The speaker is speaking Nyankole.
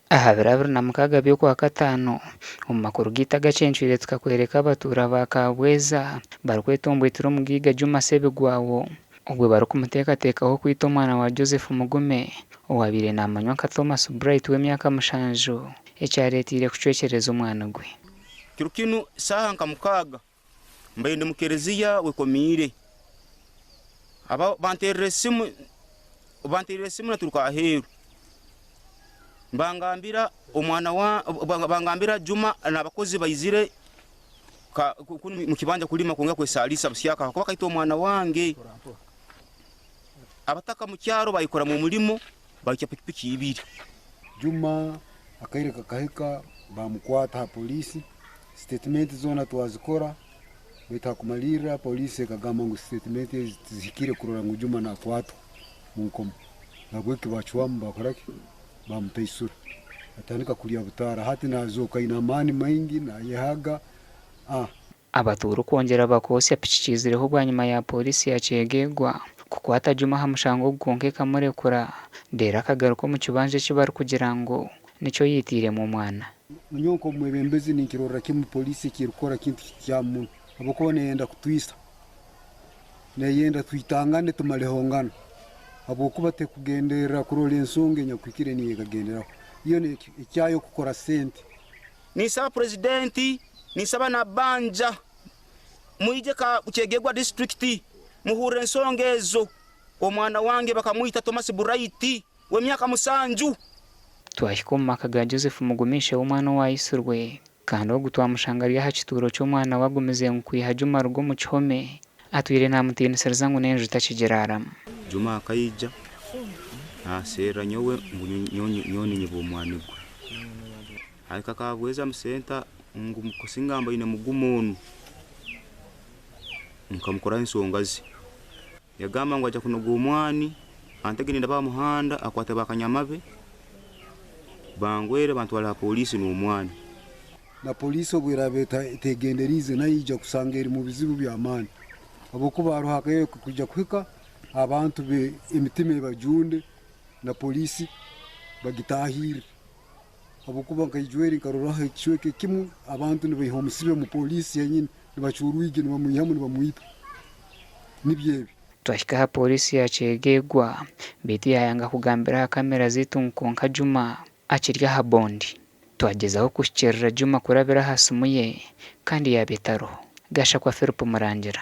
Aha biro 26 by'Okwakataano, omu makuru gaitu agacencwire tukakworeka abatuura ba Kabweza barikwetomboitira omugaiga Juma Ssebigwawo obwo barikumuteekateekaho kwita omwana wa Joseph Mugume owabaire namanywa nka Thomas Bright w'emyaka mushanju ekyareteire kucwekyereza omwana gwe. Kiro kinu saaha nka mukaaga mbaire ndi mu kereziya wekomiire, aba banteerera esimu banteerera esimu naturuka aheeru bangambira omwana wa bangambira Juma n'abakozi baizire kunu omu kibanja kulima kwongera kwesaalisa busyaka ahakuba akaita omwana wange. Abataka omu kyaro bayekoramu omurimo bahikya pikipiki ibiri. Juma akaire kakahika bamukwata ha poliisi, sitetimenti zoona twazikora baitu ha kumalirra poliisi ekagamba ngu sitetimenti ezi tizihikire kurora ngu Juma nakwatwa omu nkomo. Nahabweki bacwamu bakora ki? Bamutaisura. Atandika kulya butaara hati nazooka aine amaani maingi nayehaga. Ah. Abatuura okwongyera bakoosya piki kiizireho bwanyima ya Pooriisi ya Kyegegwa kukwata Juma aha mushango ogu kwonka ekamurekura reero akagaruka omu kibanja eki barikugira ngu nikyo yaitiiremu omwana. Nyowe nk'omwebembezi ninkirorra kimu poliisi eki erikukora kintu kikyamu muno habwokuba neyenda kutwisa, neyenda twitangane tumarehongana habwokuba tekugenderra kurora ensonga enyakuhikire niyo ekagenderaho, yo ekyayo kukora sente. Ninsaba Purezidenti, ninsaba na Banja mwije Kyegegwa disiturikiti muhurire ensonga ezo. Omwana wange bakamwita Thomas Bright w'emyaka musanju. Twahika omu maka ga Joseph Mugume ishe w'omwana owaayitsirwe kandi ogu twamushanga ari aha kituuro ky'omwana we agumize ngu kwiha Juma aruga omu kihome atwire naamutiinisiriza ngu n'enju takigiraaramu. Juma akaija naaserra nyowe ngu nyowe niinyeba omwani gwe. Ahika Kabweza Musenta ngu kusinga mbaine Mugume onu nkamukoraho ensonga ze. Yagamba ngu aija kunoga omwani antege nindaba aha muhanda akwate bakanyama be bangwere bantware aha poliisi n'omwani. Na poliisi obu eraaba etegenderiize nayo eija kusanga eri mu bizibu by'amaani habwokuba haroho akaire kakwija kuhika abantu emitima ebajunde na poliisi bagitahirre. Habwokuba nka Ijweri nkaroraho ekicweka ekimu abantu nibaiha omusibe omu poliisi yenyini nibacwa orwigi nibamwihamu nibamwita. Nibyo ebi. Twahika aha pooriisi ya Kyegegwa beitu yayanga kugambira aha kamera zeitu ngu kwonka Juma akiri aha bondi. Twagyezaho kuhikirira Juma kurabira aha simu ye kandi yaaba etariho. Gashakwa Philip Murangira.